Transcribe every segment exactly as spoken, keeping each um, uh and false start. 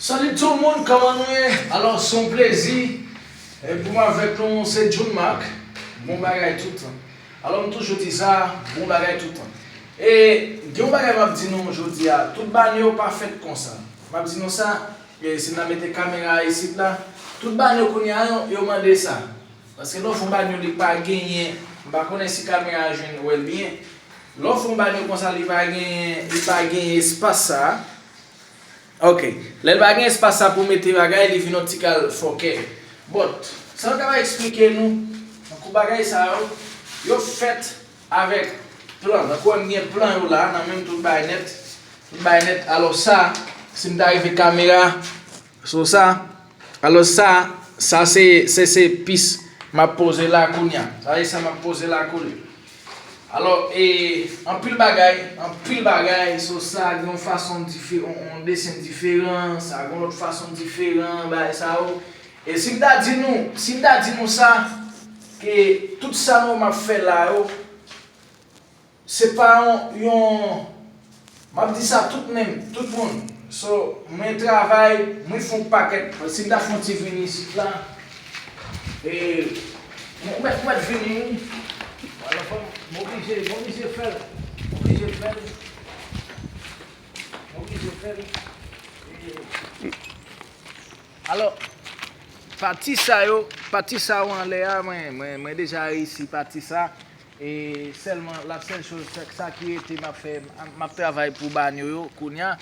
Salut tout moun, kòman nou ye? Alò, se yon plezi, e, pou m avèk nou, se June Marc. Bon bagay tout tan. Alò, m toujou di sa, bon bagay tout tan. E gen yon bagay m ap di nou jodi a, tout banyo pa fèt konsa. M ap di nou sa, e si n a mete kamera a isit la, tout banyo kounye a, yo, yo mande sa. Paske lè w fè yon banyo, li pa genyen, m pa konnen si kamera a jwenn wè l byen. Lè w fè yon banyo konsa, li pa genyen, li pa genyen espas sa a. Ok. Lè l pa gen espas sa pou mete bagay, li vin yon ti kal fòkè. But, sa m kapab eksplike nou, tankou bagay sa yo, yo fèt avèk plan. Tankou wè m gen plan yo la, nan men m tout bagay nèt. Tout bagay nèt. Alò sa, si m ta rive kamera, so sa, alò sa, sa se, se, se pis m ap poze la kounye a. Sa se sa m ap poze la kounye a. Alò, e, anpil bagay, anpil bagay, so sa gen yon fason diferan, yon, yon desen diferan, sa gen yon lòt fason diferan, bagay sa yo. E si m ta di nou, si m ta di nou sa, ke tout sa nou m ap fè la yo, se pa yon, yon, m ap di sa tout menm, tout moun. So, mwen travay, mwen fè yon pakèt, si m ta fè yon ti vini isit la, e, mwen, mwen, mwen vini, wi. Alò, fò m, m oblije, m oblije fè l. M oblije fè l. M oblije fè l. E, alò, pati sa yo, pati sa yo anlè a, mwen, mwen, mwen deja reyisi pati sa. E sèlman, la sèl choz, sa, sa ki rete, m ap fè, m ap travay pou banyo yo, kounye a.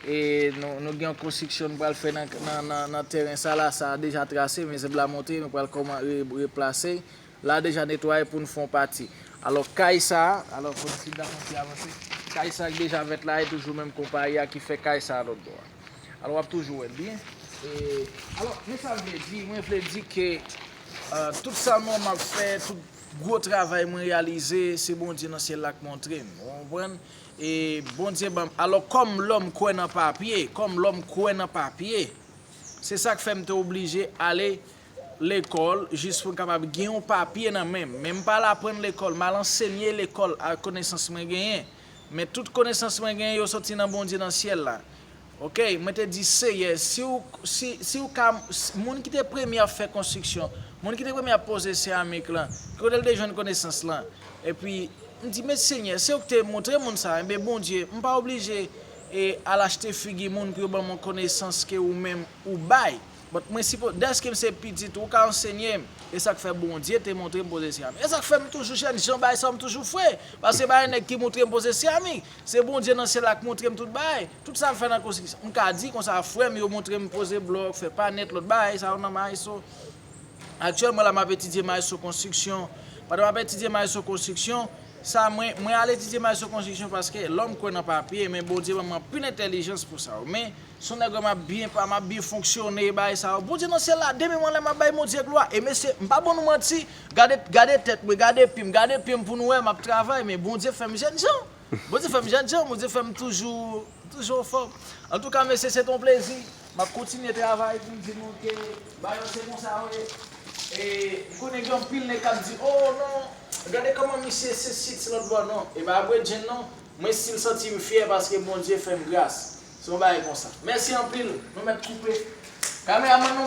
E nou, nou gen yon konstriksyon nou pral fè nan, nan, nan, nan tèren sa la, sa deja trase, men se m la montre, nou pral kòman re-, replase. La deja netwaye pou n fè yon pati. Alò, kay sa a, alò, fò n si dakò ti avanse. Kay sa a ki deja fèt la, e toujou menm konpayi a ki fè kay sa a lòt bò a. Alò, w ap toujou wè l byen. E, alò, men sa m vle di, mwen vle di ke, e, tout sa mwen m ap fè, tout gwo travay mwen reyalize, se Bondye nan syèl la k montre m. Ou konprann? E Bondye ban m. Alò, kòm lòm kwè nan papye, kòm lòm kwè nan papye, se sa k fè m te oblije ale lekòl jis pou m kapab gen yon papye nan men m. Men m pa al aprann lekòl, m al ansenye lekòl ak konesans mwen genyen. Men tout konesans mwen genyen yo soti nan Bondye nan syèl la. Oke, mwen te di, Seyè, si w, si, si w ka, s-, moun ki te premye ap fè konstriksyon, moun ki te premye ap poze seramik lan, kote l te jwenn konesans lan? Epi, m di, men Senyè, se ou ki te montre moun sa. Enben, Bondye, m pa oblije, e, al achte figi moun pou yo ban m yon konesans ke ou menm ou bay. But mwen sipo-, dèske m se pitit ou, ou ka ansenye m. E sa k fè Bondye te montre m poze seramik. E sa k fè m toujou jènjan, bagay sa yo m toujou fre. Paske bagay nèg ki montre m poze seramik. Se Bondye nan syèl la k montre m tout bagay. Tout sa m fè nan konstriksyon. M ka di konsa, frè m yo montre m poze blòk, fè panèt, lòt bagay sa yo nan maestro. Aktyèlman la, m ap etidye maestro konstriksyon. Pandan m ap etidye maestro konstriksyon, sa mwen, mwen al etidye maestro konstriksyon paske lòm kwè nan papye, men Bondye ban m anpil entèlijans pou sa yo. Men, se yon nèg m ap byen pa, m ap byen fonksyone, bagay sa yo. Bondye nan syèl la, demen mwen lè m ap bay Bondye glwa. E mesye, m pa ban nou manti, gade, gade tèt mwen, gade pye m, gade pye m pou nou wè, m ap travay, men Bondye fè m jènjan. Bondye fè m jènjan, Bondye fè m toujou, toujou anfòm. Antouka, mesye, se t on plezi. M ap kontinye travay pou m di nou ke bagay yo se konsa yo ye. E m konnen gen anpil nèg k ap di, "Oh non, gade kòman misye se sit, se lòt bò." Non, e pa Bredjenn non. Mwen still santi m fyè paske Bondye fè m gras. Se yon bagay konsa. Mèsi anpil. Nou mèt koupe. Kameramann nou